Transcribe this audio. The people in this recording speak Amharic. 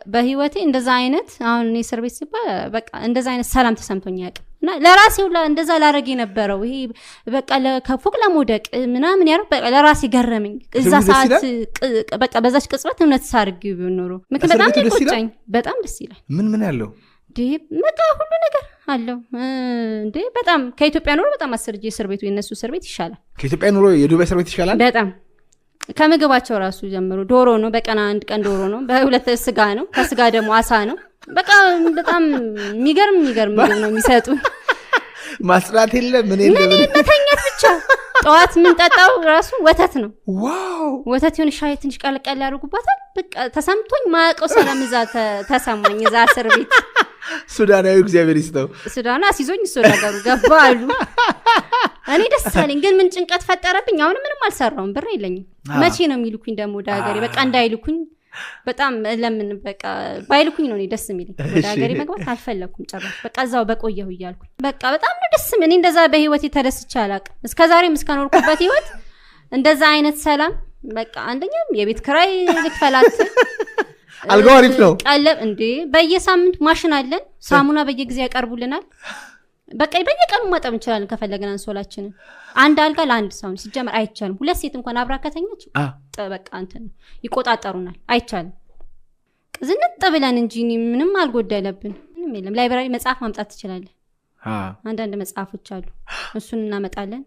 በህይወቴ እንደዛ አይነት፣ አሁን እኔ እስር ቤት ሲባል በቃ እንደዛ አይነት ሰላም ተሰምቶኝ አያውቅም። እና ለራሴ ሁላ እንደዛ ላረግ የነበረው ይሄ በቃ ከፎቅ ለመውደቅ ምናምን ያለው በቃ ለራሴ ገረመኝ። እዛ እስር ቤት ደስ ሰዓት በቃ በዛች ቅጽበት እውነት ሳርግ ቢሆን ኖሮ ምክንያቱም እስር በጣም ቤቱ ደስ ይላል? ቆጨኝ። በጣም ደስ ይላል። ምን ምን ያለው? እንዴ፣ በቃ ሁሉ ነገር አለው። እንዴ፣ በጣም ከኢትዮጵያ ኑሮ በጣም 10 እጅ እስር ቤቱ፣ የእነሱ እስር ቤት ይሻላል። ከኢትዮጵያ ኑሮ የዱባይ እስር ቤት ይሻላል? በጣም። ከምግባቸው ራሱ ጀምሮ ዶሮ ነው። በቀን አንድ ቀን ዶሮ ነው፣ በሁለት ስጋ ነው፣ ከስጋ ደግሞ አሳ ነው። በቃ በጣም የሚገርም የሚገርም ምግብ ነው የሚሰጡ። ማጽዳት የለ፣ ምን የለ፣ ምን። መተኛት ብቻ። ጠዋት የምንጠጣው ራሱ ወተት ነው። ወተት የሆነ ሻይ ትንሽ ቀለቀል ያደርጉባታል። በቃ ተሰምቶኝ ማያውቀው ሰላም እዛ ተሰማኝ እዛ እስር ቤት። ሱዳናዊ እግዚአብሔር ይስጠው። ሱዳኑ አስይዞኝ እሱ ነገሩ ገባ አሉ። እኔ ደስ አለኝ፣ ግን ምን ጭንቀት ፈጠረብኝ። አሁን ምንም አልሰራውም፣ ብር የለኝም። መቼ ነው የሚልኩኝ ደግሞ ወደ ሀገሬ? በቃ እንዳይልኩኝ በጣም ለምን፣ በቃ ባይልኩኝ ነው እኔ ደስ የሚለኝ። ወደ ሀገሬ መግባት አልፈለግኩም ጭራሽ። በቃ እዛው በቆየሁ እያልኩኝ በቃ በጣም ነው ደስ እኔ እንደዛ በህይወቴ ተደስቼ አላውቅም። እስከ ዛሬም እስከኖርኩበት ህይወት እንደዛ አይነት ሰላም፣ በቃ አንደኛም የቤት ክራይ ልክፈላት። አልጋው አሪፍ ነው። ቀለብ እንዴ፣ በየሳምንቱ ማሽን አለን። ሳሙና በየጊዜ ያቀርቡልናል። በቃ በየቀኑ ማጠብ እንችላለን ከፈለግን አንሶላችንን። አንድ አልጋ ለአንድ ሰው ነው ሲጀመር፣ አይቻልም። ሁለት ሴት እንኳን አብራ ከተኛች በቃ እንትን ነው፣ ይቆጣጠሩናል። አይቻልም። ዝንጥ ብለን እንጂ እኔ ምንም አልጎደለብን፣ ምንም የለም። Library መጽሐፍ ማምጣት ትችላለህ። አንዳንድ መጽሐፎች አሉ፣ እሱን እናመጣለን።